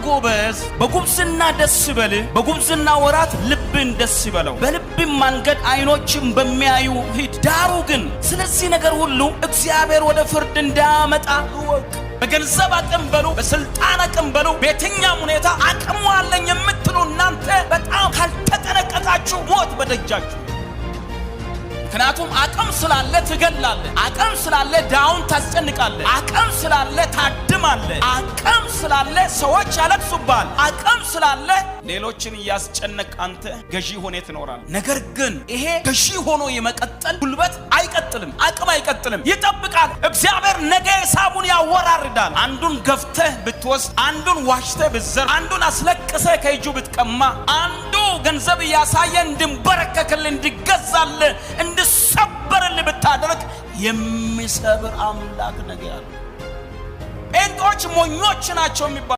ጎበዝ በጉብዝና ደስ ይበልህ፣ በጉብዝና ወራት ልብን ደስ ይበለው፣ በልብም መንገድ አይኖችን በሚያዩ ሂድ። ዳሩ ግን ስለዚህ ነገር ሁሉ እግዚአብሔር ወደ ፍርድ እንዳያመጣ እወቅ። በገንዘብ አቅም በሉ፣ በስልጣን አቅም በሉ፣ በየትኛም ሁኔታ አቅሙ አለኝ የምትሉ እናንተ በጣም ካልተጠነቀቃችሁ ሞት በደጃችሁ። ምክንያቱም አቅም ስላለ ትገላለህ። አቅም ስላለ ዳውን ታስጨንቃለህ። አቅም ስላለ ታድማለህ። አቅም ስላለ ሰዎች ያለቅሱብሃል። አቅም ስላለ ሌሎችን እያስጨነቅ አንተ ገዢ ሆነ ትኖራለህ። ነገር ግን ይሄ ገዢ ሆኖ የመቀጠል ጉልበት አይቀጥልም፣ አቅም አይቀጥልም፣ ይጠብቃል። እግዚአብሔር ነገ ሂሳቡን ያወራርዳል። አንዱን ገፍተህ ብትወስድ፣ አንዱን ዋሽተህ ብትዘርፍ፣ አንዱን አስለቅሰህ ከእጁ ብትቀማ፣ አንዱ ገንዘብ እያሳየ እንድንበረከክልህ፣ እንዲገዛልህ፣ እንድሰበርልህ ብታደርግ የሚሰብር አምላክ ነገ ያለ። ጴንጤዎች ሞኞች ናቸው የሚባሉ